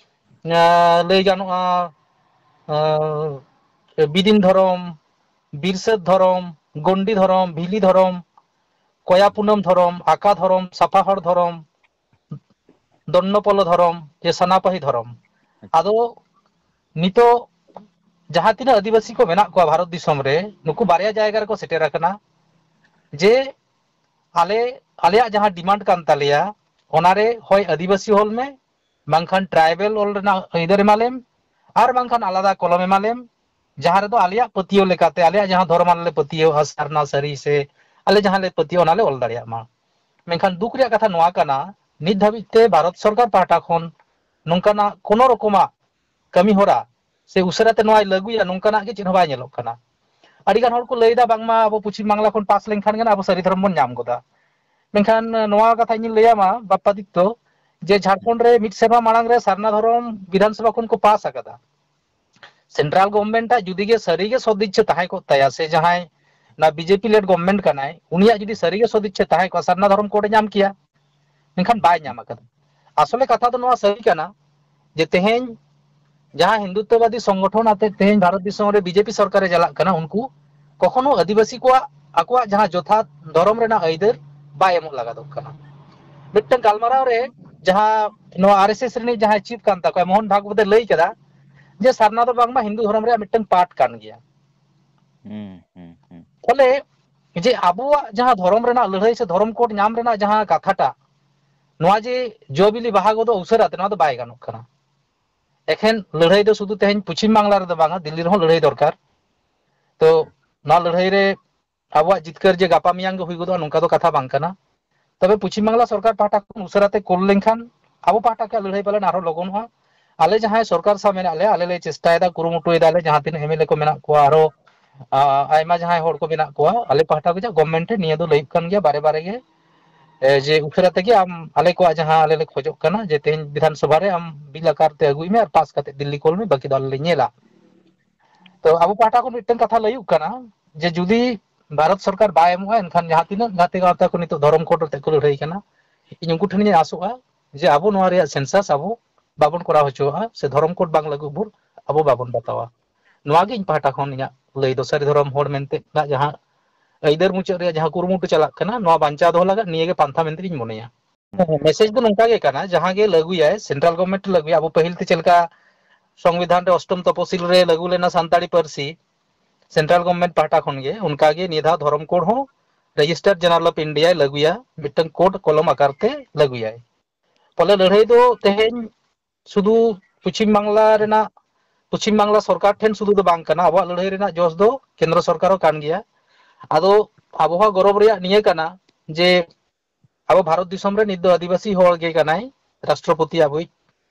ᱟᱸ, ᱞᱟᱹᱭ ᱜᱟᱱᱚᱜᱼᱟ, ᱟᱸ, ᱵᱤᱫᱤᱱ ᱫᱷᱚᱨᱚᱢ, ᱵᱤᱨᱥᱟᱹᱛ ᱫᱷᱚᱨᱚᱢ, ᱜᱚᱱᱰᱤ ᱫᱷᱚᱨᱚᱢ, ᱵᱷᱤᱞᱤ ᱫᱷᱚᱨᱚᱢ, ᱠᱚᱭᱟ ᱯᱩᱱᱟᱹᱢ ᱫᱷᱚᱨᱚᱢ, ᱟᱠᱟ ᱫᱷᱚᱨᱚᱢ, ᱥᱟᱯᱷᱟ ᱦᱚᱲ ᱫᱷᱚᱨᱚᱢ, ᱫᱚᱱᱱᱚᱯᱚᱞᱚ ᱫᱷᱚᱨᱚᱢ, ᱡᱮ ᱥᱟᱱᱟᱯᱟᱦᱤ ᱫᱷᱚᱨᱚᱢ᱾ ᱟᱪᱪᱷᱟ᱾ ᱟᱫᱚ ᱱᱤᱛᱚᱜ ᱡᱟᱦᱟᱸ ᱛᱤᱱᱟᱹᱜ ᱟᱹᱫᱤᱵᱟᱹᱥᱤ ᱠᱚ ᱢᱮᱱᱟᱜ ᱠᱚᱣᱟ ᱵᱷᱟᱨᱚᱛ ᱫᱤᱥᱚᱢ ᱨᱮ, ᱱᱩᱠᱩ ᱵᱟᱨᱭᱟ ᱡᱟᱭᱜᱟ ᱨᱮᱠᱚ ᱥᱮᱴᱮᱨ ᱟᱠᱟᱱᱟ᱾ ᱡᱮ ᱟᱞᱮ, ᱟᱞᱮᱭᱟᱜ ᱡᱟᱦᱟᱸ ᱰᱤᱢᱟᱱᱰ ᱠᱟᱱ ᱛᱟᱞᱮᱭᱟ, ᱚᱱᱟᱨᱮ ᱦᱚᱭ ᱟᱹᱫᱤᱵᱟᱹᱥᱤ ᱚᱞ ᱢᱮ, ᱵᱟᱝᱠᱷᱟᱱ ᱴᱨᱟᱭᱵᱮᱞ ᱚᱞ ᱨᱮᱱᱟᱜ ᱟᱹᱭᱫᱟᱹᱨ ᱮᱢᱟ ᱞᱮᱢ, ᱟᱨ ᱵᱟᱝᱠᱷᱟᱱ ᱟᱞᱟᱫᱟ ᱠᱚᱞᱚᱢ ᱮᱢᱟ ᱞᱮᱢ, ᱡᱟᱦᱟᱸ ᱨᱮᱫᱚ ᱟᱞᱮᱭᱟᱜ ᱯᱟᱹᱛᱭᱟᱹᱣ ᱞᱮᱠᱟᱛᱮ, ᱟᱞᱮᱭᱟᱜ ᱡᱟᱦᱟᱸ ᱫᱷᱚᱨᱚᱢ ᱟᱞᱮ ᱞᱮ ᱯᱟᱹᱛᱭᱟᱹᱣᱟ, ᱥᱟᱨᱱᱟ ᱥᱟᱹᱨᱤ ᱥᱮ ᱟᱞᱮ ᱡᱟᱦᱟᱸ ᱞᱮ ᱯᱟᱹᱛᱭᱟᱹᱣᱟ, ᱚᱱᱟ ᱞᱮ ᱚᱞ ᱫᱟᱲᱮᱭᱟᱜ ᱢᱟ᱾ ᱢᱮᱱᱠᱷᱟᱱ ᱫᱩᱠ ᱨᱮᱭᱟᱜ ᱠᱟᱛᱷᱟ ᱱᱚᱣᱟ ᱠᱟᱱᱟ, ᱱᱤᱛ ᱫᱷᱟᱹᱵᱤᱡ ᱛᱮ ᱵᱷᱟᱨᱚᱛ ᱥᱚᱨᱠᱟᱨ ᱯᱟᱦᱴᱟ ᱠᱷᱚᱱ ᱱᱚᱝᱠᱟᱱᱟᱜ ᱠᱳᱱᱳ ᱨᱚᱠᱚᱢᱟᱜ ᱠᱟᱹᱢᱤ ᱦᱚᱨᱟ ᱥᱮ ᱩᱥᱟᱹᱨᱟ ᱛᱮ ᱱᱚᱣᱟᱭ ᱞᱟᱹᱜᱩᱭᱟ, ᱱᱚᱝᱠᱟᱱᱟᱜ ᱜᱮ ᱪᱮᱫ ᱦᱚᱸ ᱵᱟᱭ ᱧᱮᱞᱚᱜ ᱠᱟᱱᱟ᱾ ᱟᱹᱰᱤ ᱜᱟᱱ ᱦᱚᱲ ᱠᱚ ᱞᱟᱹᱭ ᱮᱫᱟ, ᱵᱟᱝᱢᱟ ᱟᱵᱚ ᱯᱚᱪᱷᱤᱢ ᱵᱟᱝᱞᱟ ᱠᱷᱚᱱ ᱯᱟᱥ ᱞᱮᱱᱠᱷᱟᱱ ᱜᱮ ᱟᱵᱚ ᱥᱟᱹᱨᱤ ᱫᱷᱚᱨᱚᱢ ᱵᱚᱱ ᱧᱟᱢ ᱜᱚᱫᱟ᱾ ᱢᱮᱱᱠᱷᱟᱱ ᱱᱚᱣᱟ ᱠᱟᱛᱷᱟ ᱤᱧ ᱞᱟᱹᱭᱟᱢᱟ ᱵᱟᱯᱟᱫᱤᱛᱛᱚ, ᱡᱮ ᱡᱷᱟᱲᱠᱷᱚᱸᱰ ᱨᱮ ᱢᱤᱫ ᱥᱮᱨᱢᱟ ᱢᱟᱲᱟᱝ ᱨᱮ ᱥᱟᱨᱱᱟ ᱫᱷᱚᱨᱚᱢ ᱵᱤᱫᱷᱟᱱ ᱥᱚᱵᱷᱟ ᱠᱷᱚᱱ ᱠᱚ ᱯᱟᱥ ᱟᱠᱟᱫᱟ᱾ ᱥᱮᱱᱴᱨᱟᱞ ᱜᱚᱵᱷᱢᱮᱱᱴ ᱟᱜ ᱡᱩᱫᱤ ᱜᱮ ᱥᱟᱹᱨᱤ ᱜᱮ ᱥᱚᱫ ᱤᱪᱪᱷᱟᱹ ᱛᱟᱦᱮᱸ ᱠᱚᱜ ᱛᱟᱭᱟ, ᱥᱮ ᱡᱟᱦᱟᱸᱭ ᱚᱱᱟ ᱵᱤᱡᱮᱯᱤ ᱞᱮᱰ ᱜᱚᱵᱷᱢᱮᱱᱴ ᱠᱟᱱᱟᱭ, ᱩᱱᱤᱭᱟᱜ ᱡᱩᱫᱤ ᱥᱟᱹᱨᱤ ᱜᱮ ᱥᱚᱫ ᱤᱪᱪᱷᱟᱹ ᱛᱟᱦᱮᱸ ᱠᱚᱜᱼᱟ, ᱥᱟᱨᱱᱟ ᱫᱷᱚᱨᱚᱢ ᱠᱳᱰ ᱮ ᱧᱟᱢ ᱠᱮᱭᱟ᱾ ᱢᱮᱱᱠᱷᱟᱱ ᱵᱟᱭ ᱧᱟᱢ ᱟᱠᱟᱫᱟ᱾ ᱟᱥᱚᱞᱮ ᱠᱟᱛᱷᱟ ᱫᱚ ᱱᱚᱣᱟ ᱥᱟᱹᱨᱤ ᱠᱟᱱᱟ ᱡᱮ ᱛᱮᱦᱮᱧ ᱡᱟᱦᱟᱸ ᱦᱤᱱᱫᱩᱛᱛᱚᱵᱟᱫᱤ ᱥᱚᱝᱜᱚᱴᱷᱚᱱ ᱟᱛᱮ ᱛᱮᱦᱮᱧ ᱵᱷᱟᱨᱚᱛ ᱫᱤᱥᱚᱢ ᱨᱮ ᱵᱤᱡᱮᱯᱤ ᱥᱚᱨᱠᱟᱨᱮ ᱪᱟᱞᱟᱜ ᱠᱟᱱᱟ, ᱩᱱᱠᱩ ᱠᱚᱠᱷᱚᱱᱳ ᱟᱹᱫᱤᱵᱟᱹᱥᱤ ᱠᱚᱣᱟᱜ ᱟᱠᱚᱣᱟᱜ ᱡᱟᱦᱟᱸ ᱡᱚᱛᱷᱟᱛ ᱫᱷᱚᱨᱚᱢ ᱨᱮᱱᱟᱜ ᱟᱹᱭᱫᱟᱹᱨ ᱵᱟᱭ ᱮᱢᱚᱜ ᱞᱟᱜᱟᱫᱚᱜ ᱠᱟᱱᱟ᱾ ᱢᱤᱫᱴᱟᱝ ᱜᱟᱞᱢᱟᱨᱟᱣ ᱨᱮ ᱡᱟᱦᱟᱸ ᱱᱚᱣᱟ ᱟᱨ ᱮᱥ ᱮᱥ ᱨᱤᱱᱤᱡ ᱡᱟᱦᱟᱸᱭ ᱪᱤᱯ ᱠᱟᱱ ᱛᱟᱠᱚᱣᱟ ᱢᱳᱦᱚᱱ ᱵᱷᱟᱜᱚᱵᱚᱛ ᱮ ᱞᱟᱹᱭ ᱠᱮᱫᱟ ᱡᱮ ᱥᱟᱨᱱᱟ ᱫᱚ ᱵᱟᱝᱢᱟ ᱦᱤᱱᱫᱩ ᱫᱷᱚᱨᱚᱢ ᱨᱮᱭᱟᱜ ᱢᱤᱫᱴᱟᱝ ᱯᱟᱨᱴ ᱠᱟᱱ ᱜᱮᱭᱟ᱾ ᱦᱩᱸ ᱦᱩᱸ ᱦᱩᱸ ᱯᱷᱚᱞᱮ ᱡᱮ ᱟᱵᱚᱣᱟᱜ ᱡᱟᱦᱟᱸ ᱫᱷᱚᱨᱚᱢ ᱨᱮᱱᱟᱜ ᱞᱟᱹᱲᱦᱟᱹᱭ ᱥᱮ ᱫᱷᱚᱨᱚᱢ ᱠᱳᱰ ᱧᱟᱢ ᱨᱮᱱᱟᱜ ᱡᱟᱦᱟᱸ ᱠᱟᱛᱷᱟᱴᱟᱜ, ᱱᱚᱣᱟ ᱡᱮ ᱡᱚ ᱵᱤᱞᱤ ᱵᱟᱦᱟ ᱜᱚᱫᱚᱜ ᱩᱥᱟᱹᱨᱟ ᱛᱮ, ᱱᱚᱣᱟ ᱫᱚ ᱵᱟᱭ ᱜᱟᱱᱚᱜ ᱠᱟᱱᱟ᱾ ᱮᱠᱷᱮᱱ ᱞᱟᱹᱲᱦᱟᱹᱭ ᱫᱚ ᱥᱩᱫᱷᱩ ᱛᱮᱦᱮᱧ ᱯᱚᱪᱷᱤᱢ ᱵᱟᱝᱞᱟ ᱨᱮᱫᱚ ᱵᱟᱝᱟ, ᱫᱤᱞᱞᱤ ᱨᱮᱦᱚᱸ ᱞᱟᱹᱲᱦᱟᱹᱭ ᱫᱚᱨᱠᱟᱨ᱾ ᱛᱚ ᱱᱚᱣᱟ ᱞᱟᱹᱲᱦᱟᱹᱭ ᱨᱮ ᱟᱵᱚᱣᱟᱜ ᱡᱤᱛᱠᱟᱹᱨ ᱡᱮ ᱜᱟᱯᱟ ᱢᱮᱭᱟᱝ ᱜᱮ ᱦᱩᱭ ᱜᱚᱫᱚᱜᱼᱟ, ᱱᱚᱝᱠᱟ ᱫᱚ ᱠᱟᱛᱷᱟ ᱵᱟᱝ ᱠᱟᱱᱟ᱾ ᱛᱚᱵᱮ ᱯᱚᱪᱷᱤᱢ ᱵᱟᱝᱞᱟ ᱥᱚᱨᱠᱟᱨ ᱯᱟᱦᱴᱟ ᱠᱷᱚᱱ ᱩᱥᱟᱹᱨᱟ ᱛᱮ ᱠᱳᱞ ᱞᱮᱱᱠᱷᱟᱱ ᱟᱵᱚ ᱯᱟᱦᱴᱟ ᱠᱷᱚᱱ ᱞᱟᱹᱲᱦᱟᱹᱭ ᱯᱟᱞᱮᱱ ᱟᱨᱦᱚᱸ ᱞᱚᱜᱚᱱᱚᱜᱼᱟ᱾ ᱟᱞᱮ ᱡᱟᱦᱟᱸᱭ ᱥᱚᱨᱠᱟᱨ ᱥᱟᱶ ᱢᱮᱱᱟᱜ ᱞᱮᱭᱟ, ᱟᱞᱮ ᱞᱮ ᱪᱮᱥᱴᱟᱭᱮᱫᱟ, ᱠᱩᱨᱩᱢᱩᱴᱩᱭᱮᱫᱟ ᱞᱮ, ᱡᱟᱦᱟᱸ ᱛᱤᱱᱟᱹᱜ ᱮᱢ ᱮᱞ ᱮ ᱠᱚ ᱢᱮᱱᱟᱜ ᱠᱚᱣᱟ, ᱟᱨᱚ ᱟ, ᱟᱭᱢᱟ ᱡᱟᱦᱟᱸᱭ ᱦᱚᱲ ᱠᱚ ᱢᱮᱱᱟᱜ ᱠᱚᱣᱟ, ᱟᱞᱮ ᱯᱟᱦᱴᱟ ᱠᱷᱚᱱᱟᱜ ᱜᱚᱵᱷᱢᱮᱱᱴ ᱨᱮ ᱱᱤᱭᱟᱹ ᱫᱚ ᱞᱟᱹᱭᱩᱜ ᱠᱟᱱ ᱜᱮᱭᱟ ᱵᱟᱨᱮ ᱵᱟᱨᱮ ᱜᱮ, ᱮ, ᱡᱮ ᱩᱥᱟᱹᱨᱟ ᱛᱮᱜᱮ ᱟᱢ ᱟᱞᱮ ᱠᱚᱣᱟᱜ ᱡᱟᱦᱟᱸ ᱟᱞᱮ ᱞᱮ ᱠᱷᱚᱡᱚᱜ ᱠᱟᱱᱟ ᱡᱮ ᱛᱮᱦᱮᱧ ᱵᱤᱫᱷᱟᱱ ᱥᱚᱵᱷᱟ ᱨᱮ ᱟᱢ ᱵᱤᱞ ᱟᱠᱟᱨ ᱛᱮ ᱟᱹᱜᱩᱭ ᱢᱮ ᱟᱨ ᱯᱟᱥ ᱠᱟᱛᱮ ᱫᱤᱞᱞᱤ ᱠᱳᱞ ᱢᱮ, ᱵᱟᱹᱠᱤ ᱫᱚ ᱟᱞᱮ ᱞᱮ ᱧᱮᱞᱟ᱾ ᱛᱚ ᱟᱵᱚ ᱯᱟᱦᱴᱟ ᱠᱷᱚᱱ ᱢᱤᱫᱴᱟᱝ ᱠᱟᱛᱷᱟ ᱞᱟᱹᱭᱩᱜ ᱠᱟᱱᱟ ᱡᱮ ᱡᱩᱫᱤ ᱵᱷᱟᱨᱚᱛ ᱥᱚᱨᱠᱟᱨ ᱵᱟᱭ ᱮᱢᱚᱜᱼᱟ, ᱮᱱᱠᱷᱟᱱ ᱡᱟᱦᱟᱸ ᱛᱤᱱᱟᱹᱜ ᱜᱟᱛᱮ ᱜᱟᱶᱛᱟ ᱠᱚ ᱱᱤᱛᱚᱜ ᱫᱷᱚᱨᱚᱢ ᱠᱳᱰ ᱟᱛᱮ ᱠᱚ ᱞᱟᱹᱲᱦᱟᱹᱭ ᱠᱟᱱᱟ, ᱤᱧ ᱩᱱᱠᱩ ᱴᱷᱮᱱᱤᱧ ᱟᱥᱚᱜᱼᱟ ᱡᱮ ᱟᱵᱚ ᱱᱚᱣᱟ ᱨᱮᱭᱟᱜ ᱥᱮᱱᱥᱟᱥ ᱟᱵᱚ ᱵᱟᱵᱚᱱ ᱠᱚᱨᱟᱣ ᱦᱚᱪᱚᱣᱟᱜᱼᱟ, ᱥᱮ ᱫᱷᱚᱨᱚᱢ ᱠᱳᱰ ᱵᱟᱝ ᱞᱟᱹᱜᱩ ᱵᱷᱳᱨ ᱟᱵᱚ ᱵᱟᱵᱚᱱ ᱵᱟᱛᱟᱣᱟ᱾ ᱱᱚᱣᱟ ᱜᱮ ᱤᱧ ᱯᱟᱦᱴᱟ ᱠᱷᱚᱱ ᱤᱧᱟᱹᱜ ᱞᱟᱹᱭ ᱫᱚ, ᱥᱟᱹᱨᱤ ᱫᱷᱚᱨᱚᱢ ᱦᱚᱲ ᱢᱮᱱᱛᱮ ᱡᱟᱦᱟᱸ ᱟᱹᱭᱫᱟᱹᱨ ᱢᱩᱪᱟᱹᱫ ᱨᱮᱭᱟᱜ ᱡᱟᱦᱟᱸ ᱠᱩᱨᱩᱢᱩᱴᱩ ᱪᱟᱞᱟᱜ ᱠᱟᱱᱟ, ᱱᱚᱣᱟ ᱵᱟᱧᱪᱟᱣ ᱫᱚᱦᱚ ᱞᱟᱹᱜᱤᱫ ᱱᱤᱭᱟᱹ ᱜᱮ ᱯᱟᱱᱛᱷᱟ ᱢᱮᱱᱛᱮ ᱤᱧ ᱢᱚᱱᱮᱭᱟ᱾ ᱢᱮᱥᱮᱡᱽ ᱫᱚ ᱱᱚᱝᱠᱟ ᱜᱮ ᱠᱟᱱᱟ, ᱡᱟᱦᱟᱸ ᱜᱮ ᱞᱟᱹᱜᱩᱭᱟᱭ, ᱥᱮᱱᱴᱨᱟᱞ ᱜᱚᱵᱷᱢᱮᱱᱴ ᱞᱟᱹᱜᱩᱭᱟ, ᱟᱵᱚ ᱯᱟᱹᱦᱤᱞ ᱛᱮ ᱪᱮᱫ ᱞᱮᱠᱟ ᱥᱚᱝᱵᱤᱫᱷᱟᱱ ᱨᱮ ᱚᱥᱴᱚᱢ ᱛᱚᱯᱚᱥᱤᱞ ᱨᱮ ᱞᱟᱹᱜᱩ ᱞᱮᱱᱟ ᱥᱟᱱᱛᱟᱲᱤ ᱯᱟᱹᱨᱥᱤ, ᱥᱮᱱᱴᱨᱟᱞ ᱜᱚᱵᱷᱢᱮᱱᱴ ᱯᱟᱦᱴᱟ ᱠᱷᱚᱱ ᱜᱮ ᱚᱱᱠᱟ ᱜᱮ ᱱᱤᱭᱟᱹ ᱫᱷᱟᱣ ᱫᱷᱚᱨᱚᱢ ᱠᱳᱰ ᱦᱚᱸ ᱨᱮᱡᱤᱥᱴᱟᱨ ᱡᱮᱱᱟᱨᱮᱞ ᱚᱯᱷ ᱤᱱᱰᱤᱭᱟᱭ ᱞᱟᱹᱜᱩᱭᱟ, ᱢᱤᱫᱴᱟᱝ ᱠᱳᱰ ᱠᱚᱞᱚᱢ ᱟᱠᱟᱨ ᱛᱮ ᱞᱟᱹᱜᱩᱭᱟᱭ᱾ ᱯᱷᱚᱞᱮ ᱞᱟᱹᱲᱦᱟᱹᱭ ᱫᱚ ᱛᱮᱦᱮᱧ ᱥᱩᱫᱷᱩ ᱯᱚᱪᱷᱤᱢ ᱵᱟᱝᱞᱟ ᱨᱮᱱᱟᱜ, ᱯᱚᱪᱷᱤᱢ ᱵᱟᱝᱞᱟ ᱥᱚᱨᱠᱟᱨ ᱴᱷᱮᱱ ᱥᱩᱫᱷᱩ ᱫᱚ ᱵᱟᱝ ᱠᱟᱱᱟ᱾ ᱟᱵᱚᱣᱟᱜ ᱞᱟᱹᱲᱦᱟᱹᱭ ᱨᱮᱱᱟᱜ ᱡᱚᱥ ᱫᱚ ᱠᱮᱱᱫᱨᱚ ᱥᱚᱨᱠᱟᱨ ᱦᱚᱸ ᱠᱟᱱ ᱜᱮᱭᱟ᱾ ᱟᱫᱚ ᱟᱵᱚ ᱦᱚᱸ ᱜᱚᱨᱚᱵᱽ ᱨᱮᱭᱟᱜ ᱱᱤᱭᱟᱹ ᱠᱟᱱᱟ ᱡᱮ ᱟᱵᱚ ᱵᱷᱟᱨᱚᱛ ᱫᱤᱥᱚᱢ ᱨᱮ ᱱᱤᱛ ᱫᱚ ᱟᱹᱫᱤᱵᱟᱹᱥᱤ ᱦᱚᱲ ᱜᱮ ᱠᱟᱱᱟᱭ ᱨᱟᱥᱴᱨᱚᱯᱚᱛᱤ, ᱟᱵᱚᱭᱤᱡ,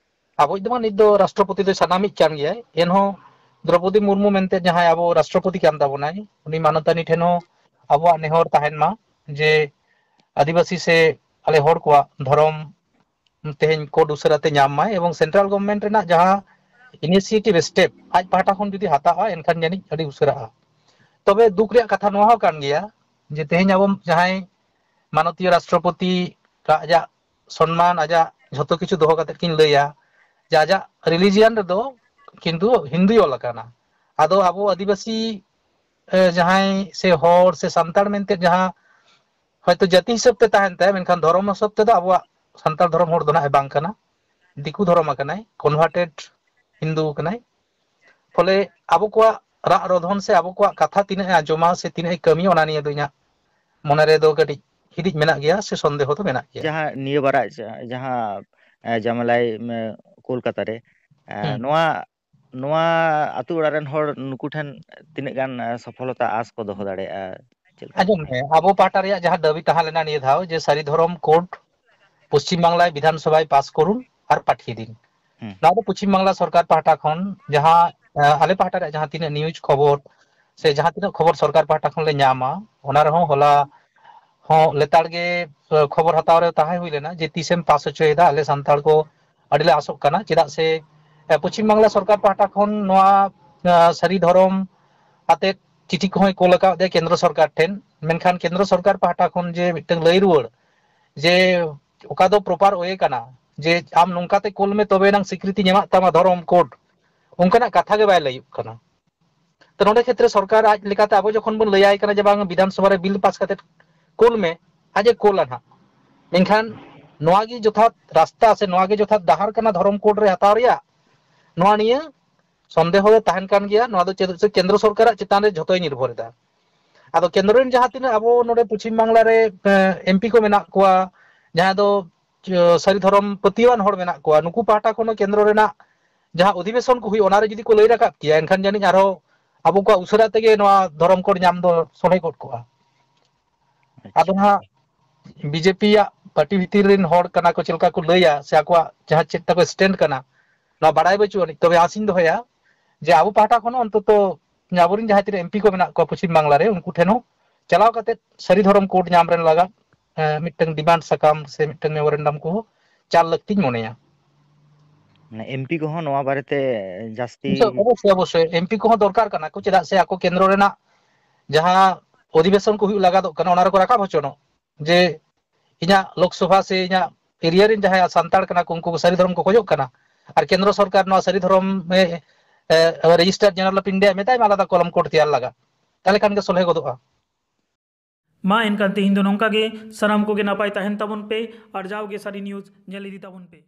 ᱟᱵᱚᱭᱤᱡ ᱫᱚ ᱵᱟᱝ, ᱱᱤᱛ ᱫᱚ ᱨᱟᱥᱴᱨᱚᱯᱚᱛᱤ ᱫᱚ ᱥᱟᱱᱟᱢᱤᱡ ᱠᱟᱱ ᱜᱮᱭᱟᱭ᱾ ᱮᱱᱦᱚᱸ ᱫᱨᱚᱯᱚᱫᱤ ᱢᱩᱨᱢᱩ ᱢᱮᱱᱛᱮ ᱡᱟᱦᱟᱸᱭ ᱟᱵᱚ ᱨᱟᱥᱴᱨᱚᱯᱚᱛᱤ ᱠᱟᱱ ᱛᱟᱵᱚᱱᱟᱭ, ᱩᱱᱤ ᱢᱟᱱᱚᱛᱟᱱᱤ ᱴᱷᱮᱱ ᱦᱚᱸ ᱟᱵᱚᱣᱟᱜ ᱱᱮᱦᱚᱨ ᱛᱟᱦᱮᱱ ᱢᱟ ᱡᱮ ᱟᱹᱫᱤᱵᱟᱹᱥᱤ ᱥᱮ ᱟᱞᱮ ᱦᱚᱲ ᱠᱚᱣᱟᱜ ᱫᱷᱚᱨᱚᱢ ᱛᱮᱦᱮᱧ ᱠᱳᱰ ᱩᱥᱟᱹᱨᱟ ᱛᱮ ᱧᱟᱢ ᱢᱟᱭ, ᱮᱵᱚᱝ ᱥᱮᱱᱴᱨᱟᱞ ᱜᱚᱵᱷᱢᱮᱱᱴ ᱨᱮᱱᱟᱜ ᱡᱟᱦᱟᱸ ᱤᱱᱤᱥᱤᱭᱮᱴᱤᱵᱷ ᱥᱴᱮᱯ ᱟᱡ ᱯᱟᱦᱴᱟ ᱠᱷᱚᱱ ᱡᱩᱫᱤ ᱦᱟᱛᱟᱜᱼᱟ, ᱮᱱᱠᱷᱟᱱ ᱡᱟᱹᱱᱤᱡ ᱟᱹᱰᱤ ᱩᱥᱟᱹᱨᱟᱜᱼᱟ᱾ ᱛᱚᱵᱮ ᱫᱩᱠ ᱨᱮᱭᱟᱜ ᱠᱟᱛᱷᱟ ᱱᱚᱣᱟ ᱦᱚᱸ ᱠᱟᱱ ᱜᱮᱭᱟ ᱡᱮ ᱛᱮᱦᱮᱧ ᱟᱵᱚ ᱡᱟᱦᱟᱸᱭ ᱢᱟᱱᱚᱛᱤᱭᱚ ᱨᱟᱥᱴᱨᱚᱯᱚᱛᱤ ᱟᱡᱟᱜ ᱥᱚᱱᱢᱟᱱ, ᱟᱡᱟᱜ ᱡᱷᱚᱛᱚ ᱠᱤᱪᱷᱩ ᱫᱚᱦᱚ ᱠᱟᱛᱮ ᱠᱤᱱ ᱞᱟᱹᱭᱟ ᱡᱮ ᱟᱡᱟᱜ ᱨᱤᱞᱤᱡᱤᱭᱟᱱ ᱨᱮᱫᱚ ᱠᱤᱱᱛᱩ ᱦᱤᱱᱫᱩᱭ ᱚᱞ ᱟᱠᱟᱱᱟ᱾ ᱟᱫᱚ ᱟᱵᱚ ᱟᱹᱫᱤᱵᱟᱹᱥᱤ, ᱮ, ᱡᱟᱦᱟᱸᱭ ᱥᱮ ᱦᱚᱲ ᱥᱮ ᱥᱟᱱᱛᱟᱲ ᱢᱮᱱᱛᱮ ᱡᱟᱦᱟᱸ ᱦᱚᱭᱛᱳ ᱡᱟᱹᱛᱤ ᱦᱤᱥᱟᱹᱵ ᱛᱮ ᱛᱟᱦᱮᱱ ᱛᱟᱭᱟ, ᱢᱮᱱᱠᱷᱟᱱ ᱫᱷᱚᱨᱚᱢ ᱦᱤᱥᱟᱹᱵ ᱛᱮᱫᱚ ᱟᱵᱚᱣᱟᱜ ᱥᱟᱱᱛᱟᱲ ᱫᱷᱚᱨᱚᱢ ᱦᱚᱲ ᱫᱚ ᱱᱟᱦᱟᱜ ᱮ ᱵᱟᱝ ᱠᱟᱱᱟ, ᱫᱤᱠᱩ ᱫᱷᱚᱨᱚᱢ ᱟᱠᱟᱱᱟᱭ, ᱠᱚᱱᱵᱷᱟᱨᱴᱮᱰ ᱦᱤᱱᱫᱩ ᱠᱟᱱᱟᱭ᱾ ᱯᱷᱚᱞᱮ ᱟᱵᱚ ᱠᱚᱣᱟᱜ ᱨᱟᱜ ᱨᱚᱫᱷᱚᱱ ᱥᱮ ᱟᱵᱚ ᱠᱚᱣᱟᱜ ᱠᱟᱛᱷᱟ ᱛᱤᱱᱟᱹᱜ ᱮ ᱟᱸᱡᱚᱢᱟ ᱥᱮ ᱛᱤᱱᱟᱹᱜ ᱮ ᱠᱟᱹᱢᱤᱭᱟ, ᱚᱱᱟ ᱱᱤᱭᱮ ᱫᱚ ᱤᱧᱟᱹᱜ ᱢᱚᱱᱮ ᱨᱮᱫᱚ ᱠᱟᱹᱴᱤᱡ ᱦᱤᱫᱤᱡ ᱢᱮᱱᱟᱜ ᱜᱮᱭᱟ ᱥᱮ ᱥᱚᱱᱫᱮᱦᱚ ᱫᱚ ᱢᱮᱱᱟᱜ ᱜᱮᱭᱟ᱾ ᱡᱟᱦᱟᱸ ᱱᱤᱭᱟᱹ ᱵᱟᱨᱟᱜ ᱡᱟ-, ᱡᱟᱦᱟᱸ, ᱮ, ᱡᱟᱢᱟᱞᱟᱭ, ᱮ, ᱠᱳᱞᱠᱟᱛᱟ ᱨᱮ, ᱮ, ᱦᱩᱸ᱾ ᱱᱚᱣᱟ, ᱱᱚᱣᱟ ᱟᱹᱛᱩ ᱚᱲᱟᱜ ᱨᱮᱱ ᱦᱚᱲ ᱱᱩᱠᱩ ᱴᱷᱮᱱ ᱛᱤᱱᱟᱹᱜ ᱜᱟᱱ, ᱮ, ᱥᱚᱯᱷᱚᱞᱚᱛᱟ ᱟᱸᱥ ᱠᱚ ᱫᱚᱦᱚ ᱫᱟᱲᱮᱭᱟᱜᱼᱟ? ᱪᱮᱫ ᱞᱮᱠᱟ? ᱟᱸᱡᱚᱢ ᱢᱮ, ᱟᱵᱚ ᱯᱟᱦᱴᱟ ᱨᱮᱭᱟᱜ ᱡᱟᱦᱟᱸ ᱫᱟᱹᱵᱤ ᱛᱟᱦᱮᱸ ᱞᱮᱱᱟ ᱱᱤᱭᱟᱹ ᱫᱷᱟᱣ ᱡᱮ ᱥᱟᱹᱨᱤ ᱫᱷᱚᱨᱚᱢ ᱠᱳᱰ ᱯᱚᱥᱪᱤᱢ ᱵᱟᱝᱞᱟᱭ ᱵᱤᱫᱷᱟᱱ ᱥᱚᱵᱷᱟᱭ ᱯᱟᱥ ᱠᱚᱨᱩᱱ ᱟᱨ ᱯᱟᱴᱷᱤᱭᱮ ᱫᱤᱱ᱾ ᱦᱩᱸ᱾ ᱱᱚᱣᱟ ᱫᱚ ᱯᱚᱥᱪᱤᱢ ᱵᱟᱝᱞᱟ ᱥᱚᱨᱠᱟᱨ ᱯᱟᱦᱴᱟ ᱠᱷᱚᱱ ᱡᱟᱦᱟᱸ, ᱮ, ᱟᱞᱮ ᱯᱟᱦᱴᱟ ᱨᱮᱭᱟᱜ ᱡᱟᱦᱟᱸ ᱛᱤᱱᱟᱹᱜ ᱱᱤᱭᱩᱡᱽ ᱠᱷᱚᱵᱚᱨ ᱥᱮ ᱡᱟᱦᱟᱸ ᱛᱤᱱᱟᱹᱜ ᱠᱷᱚᱵᱚᱨ ᱥᱚᱨᱠᱟᱨ ᱯᱟᱦᱴᱟ ᱠᱷᱚᱱ ᱞᱮ ᱧᱟᱢᱟ, ᱚᱱᱟ ᱨᱮᱦᱚᱸ ᱦᱚᱞᱟ ᱦᱚᱸ ᱞᱮᱛᱟᱲ ᱜᱮ, ᱮ, ᱠᱷᱚᱵᱚᱨ ᱦᱟᱛᱟᱣ ᱨᱮ ᱛᱟᱦᱮᱸ ᱦᱩᱭ ᱞᱮᱱᱟ ᱡᱮ ᱛᱤᱥᱮᱢ ᱯᱟᱥ ᱦᱚᱪᱚᱭᱮᱫᱟ, ᱟᱞᱮ ᱥᱟᱱᱛᱟᱲ ᱠᱚ ᱟᱹᱰᱤ ᱞᱮ ᱟᱥᱚᱜ ᱠᱟᱱᱟ, ᱪᱮᱫᱟᱜ ᱥᱮ, ᱮ, ᱯᱚᱥᱪᱤᱢ ᱵᱟᱝᱞᱟ ᱥᱚᱨᱠᱟᱨ ᱯᱟᱦᱴᱟ ᱠᱷᱚᱱ ᱱᱚᱣᱟ, ᱮ, ᱥᱟᱹᱨᱤ ᱫᱷᱚᱨᱚᱢ ᱟᱛᱮᱫ ᱪᱤᱴᱷᱤ ᱠᱚᱦᱚᱸᱭ ᱠᱳᱞ ᱟᱠᱟᱫ ᱫᱮᱭᱟ ᱠᱮᱱᱫᱨᱚ ᱥᱚᱨᱠᱟᱨ ᱴᱷᱮᱱ, ᱢᱮᱱᱠᱷᱟᱱ ᱠᱮᱱᱫᱨᱚ ᱥᱚᱨᱠᱟᱨ ᱯᱟᱦᱴᱟ ᱠᱷᱚᱱ ᱡᱮ ᱢᱤᱫᱴᱟᱝ ᱞᱟᱹᱭ ᱨᱩᱣᱟᱹᱲ ᱡᱮ ᱚᱠᱟ ᱫᱚ ᱯᱨᱚᱯᱟᱨ ᱳᱭᱮ ᱠᱟᱱᱟ, ᱡᱮ ᱟᱢ ᱱᱚᱝᱠᱟᱛᱮ ᱠᱳᱞ ᱢᱮ ᱛᱚᱵᱮ ᱮᱱᱟᱝ ᱥᱤᱠᱨᱤᱛᱤ ᱧᱟᱢᱚᱜ ᱛᱟᱢᱟ ᱫᱷᱚᱨᱚᱢ ᱠᱳᱰ, ᱚᱱᱠᱟᱱᱟᱜ ᱠᱟᱛᱷᱟ ᱜᱮ ᱵᱟᱭ ᱞᱟᱹᱭᱩᱜ ᱠᱟᱱᱟ᱾ ᱛᱚ ᱱᱚᱰᱮ ᱠᱷᱮᱛᱨᱮ ᱥᱚᱨᱠᱟᱨ ᱟᱡ ᱞᱮᱠᱟᱛᱮ ᱟᱵᱚ ᱡᱚᱠᱷᱚᱱ ᱵᱚᱱ ᱞᱟᱹᱭᱟᱭ ᱠᱟᱱᱟ ᱡᱮ ᱵᱟᱝ ᱵᱤᱫᱷᱟᱱ ᱥᱚᱵᱷᱟ ᱨᱮ ᱵᱤᱞ ᱯᱟᱥ ᱠᱟᱛᱮ ᱠᱳᱞ ᱢᱮ, ᱟᱡ ᱮ ᱠᱳᱞᱟ ᱱᱟᱦᱟᱜ, ᱢᱮᱱᱠᱷᱟᱱ ᱱᱚᱣᱟ ᱜᱮ ᱡᱚᱛᱷᱟᱛ ᱨᱟᱥᱛᱟ ᱥᱮ ᱱᱚᱣᱟ ᱜᱮ ᱡᱚᱛᱷᱟᱛ ᱰᱟᱦᱟᱨ ᱠᱟᱱᱟ ᱫᱷᱚᱨᱚᱢ ᱠᱳᱰ ᱨᱮ ᱦᱟᱛᱟᱣ ᱨᱮᱭᱟᱜ? ᱱᱚᱣᱟ ᱱᱤᱭᱟᱹ ᱥᱚᱱᱫᱮᱦᱚ ᱫᱚ ᱛᱟᱦᱮᱱ ᱠᱟᱱ ᱜᱮᱭᱟ᱾ ᱱᱚᱣᱟ ᱫᱚ ᱪᱮᱫᱟᱜ ᱥᱮ ᱠᱮᱱᱫᱨᱚ ᱥᱚᱨᱠᱟᱨᱟᱜ ᱪᱮᱛᱟᱱ ᱨᱮ ᱡᱷᱚᱛᱚᱭ ᱱᱤᱨᱵᱷᱚᱨ ᱮᱫᱟ᱾ ᱟᱫᱚ ᱠᱮᱱᱫᱨᱚ ᱨᱮᱱ ᱡᱟᱦᱟᱸ ᱛᱤᱱᱟᱹᱜ ᱟᱵᱚ ᱱᱚᱰᱮ ᱯᱚᱪᱷᱤᱢ ᱵᱟᱝᱞᱟ ᱨᱮ, ᱮ, ᱮᱢ ᱯᱤ ᱠᱚ ᱢᱮᱱᱟᱜ ᱠᱚᱣᱟ, ᱡᱟᱦᱟᱸ ᱫᱚ, ᱮ, ᱥᱟᱹᱨᱤ ᱫᱷᱚᱨᱚᱢ ᱯᱟᱹᱛᱭᱟᱹᱣᱟᱱ ᱦᱚᱲ ᱢᱮᱱᱟᱜ ᱠᱚᱣᱟ, ᱱᱩᱠᱩ ᱯᱟᱦᱴᱟ ᱠᱷᱚᱱ ᱦᱚᱸ ᱠᱮᱱᱫᱨᱚ ᱨᱮᱱᱟᱜ ᱡᱟᱦᱟᱸ ᱚᱫᱷᱤᱵᱮᱥᱚᱱ ᱠᱚ ᱦᱩᱭᱩᱜᱼᱟ, ᱚᱱᱟᱨᱮ ᱡᱩᱫᱤ ᱠᱚ ᱞᱟᱹᱭ ᱨᱟᱠᱟᱵ ᱠᱮᱭᱟ, ᱮᱱᱠᱷᱟᱱ ᱡᱟᱹᱱᱤᱡ ᱟᱨᱦᱚᱸ ᱟᱵᱚ ᱠᱚᱣᱟᱜ ᱩᱥᱟᱹᱨᱟ ᱛᱮᱜᱮ ᱱᱚᱣᱟ ᱫᱷᱚᱨᱚᱢ ᱠᱳᱰ ᱧᱟᱢ ᱫᱚ ᱥᱚᱞᱦᱮ ᱜᱚᱫ ᱠᱚᱜᱼᱟ᱾ ᱟᱪᱪᱷᱟ᱾ ᱟᱫᱚ ᱱᱟᱦᱟᱜ ᱵᱤᱡᱮᱯᱤ ᱭᱟᱜ ᱯᱟᱨᱴᱤ ᱵᱷᱤᱛᱤᱨ ᱨᱮᱱ ᱦᱚᱲ ᱠᱟᱱᱟ ᱠᱚ, ᱪᱮᱫ ᱞᱮᱠᱟ ᱠᱚ ᱞᱟᱹᱭᱟ ᱥᱮ ᱟᱠᱚᱣᱟᱜ ᱡᱟᱦᱟᱸ ᱪᱮᱫ ᱛᱟᱠᱚ ᱥᱴᱮᱱᱰ ᱠᱟᱱᱟ, ᱱᱚᱣᱟ ᱵᱟᱲᱟᱭ ᱵᱟᱹᱪᱩᱜ ᱟᱹᱱᱤᱡ᱾ ᱛᱚᱵᱮ ᱟᱸᱥᱤᱧ ᱫᱚᱦᱚᱭᱟ ᱡᱮ ᱟᱵᱚ ᱯᱟᱦᱴᱟ ᱠᱷᱚᱱ ᱦᱚᱸ ᱚᱱᱛᱚᱛᱚ ᱟᱵᱚᱨᱮᱱ ᱡᱟᱦᱟᱸ ᱛᱤᱱᱟᱹᱜ ᱮᱢ ᱯᱤ ᱠᱚ ᱢᱮᱱᱟᱜ ᱠᱚᱣᱟ ᱯᱚᱪᱷᱤᱢ ᱵᱟᱝᱞᱟ ᱨᱮ, ᱩᱱᱠᱩ ᱴᱷᱮᱱ ᱦᱚᱸ ᱪᱟᱞᱟᱣ ᱠᱟᱛᱮ ᱥᱟᱹᱨᱤ ᱫᱷᱚᱨᱚᱢ ᱠᱳᱰ ᱧᱟᱢ ᱨᱮᱱ ᱞᱟᱜᱟᱫ ᱢᱤᱫᱴᱟᱝ ᱰᱤᱢᱟᱱᱰ ᱥᱟᱠᱟᱢ ᱥᱮ ᱢᱤᱫᱴᱟᱝ ᱢᱮᱢᱳᱨᱮᱱᱰᱟᱢ ᱠᱚᱦᱚᱸ ᱪᱟᱞ ᱞᱟᱹᱠᱛᱤᱧ ᱢᱚᱱᱮᱭᱟ᱾ ᱢᱟᱱᱮ ᱮᱢᱯᱤ ᱠᱚᱦᱚᱸ ᱱᱚᱣᱟ ᱵᱟᱨᱮᱛᱮ ᱡᱟᱹᱥᱛᱤ ᱚᱵᱚᱥᱥᱳᱭ ᱚᱵᱚᱥᱥᱳᱭ ᱮᱢᱯᱤ ᱠᱚᱦᱚᱸ ᱫᱚᱨᱠᱟᱨ ᱠᱟᱱᱟ ᱠᱚ, ᱪᱮᱫᱟᱜ ᱥᱮ ᱟᱠᱚ ᱠᱮᱱᱫᱨᱚ ᱨᱮᱱᱟᱜ ᱡᱟᱦᱟᱸ ᱚᱫᱷᱤᱵᱮᱥᱚᱱ ᱠᱚ ᱦᱩᱭᱩᱜ ᱞᱟᱜᱟᱫᱚᱜ ᱠᱟᱱᱟ, ᱚᱱᱟ ᱨᱮᱠᱚ ᱨᱟᱠᱟᱵ ᱦᱚᱪᱚᱱᱚᱜ ᱡᱮ ᱤᱧᱟᱹᱜ ᱞᱳᱠᱥᱚᱵᱷᱟ ᱥᱮ ᱤᱧᱟᱹᱜ ᱮᱨᱤᱭᱟ ᱨᱮᱱ ᱡᱟᱦᱟᱸᱭ ᱥᱟᱱᱛᱟᱲ ᱠᱟᱱᱟ ᱠᱚ, ᱩᱱᱠᱩ ᱠᱚ ᱥᱟᱹᱨᱤ ᱫᱷᱚᱨᱚᱢ ᱠᱚ ᱠᱷᱚᱡᱚᱜ ᱠᱟᱱᱟ, ᱟᱨ ᱠᱮᱱᱫᱨᱚ ᱥᱚᱨᱠᱟᱨ ᱱᱚᱣᱟ ᱥᱟᱹᱨᱤ ᱫᱷᱚᱨᱚᱢ ᱨᱮᱡᱤᱥᱴᱟᱨ ᱡᱮᱱᱟᱨᱮᱞ ᱚᱯᱷ ᱤᱱᱰᱤᱭᱟ ᱢᱮᱛᱟᱭ ᱢᱮ ᱟᱞᱟᱫᱟ ᱠᱚᱞᱚᱢ ᱠᱳᱰ ᱛᱮᱭᱟᱨ ᱞᱟᱜᱟᱜ, ᱛᱟᱦᱚᱞᱮ ᱠᱷᱟᱱ ᱜᱮ ᱥᱚᱞᱦᱮ ᱜᱚᱫᱚᱜᱼᱟ᱾ ᱢᱟ ᱮᱱᱠᱷᱟᱱ ᱛᱮᱦᱮᱧ ᱫᱚ ᱱᱚᱝᱠᱟ ᱜᱮ᱾ ᱥᱟᱱᱟᱢ ᱠᱚᱜᱮ ᱱᱟᱯᱟᱭ ᱛᱟᱦᱮᱱ ᱛᱟᱵᱚᱱ ᱯᱮ ᱟᱨ ᱡᱟᱣᱜᱮ ᱥᱟᱹᱨᱤ ᱱᱤᱭᱩᱡᱽ ᱧᱮᱞ ᱤᱫᱤ ᱛᱟᱵᱚᱱ ᱯᱮ᱾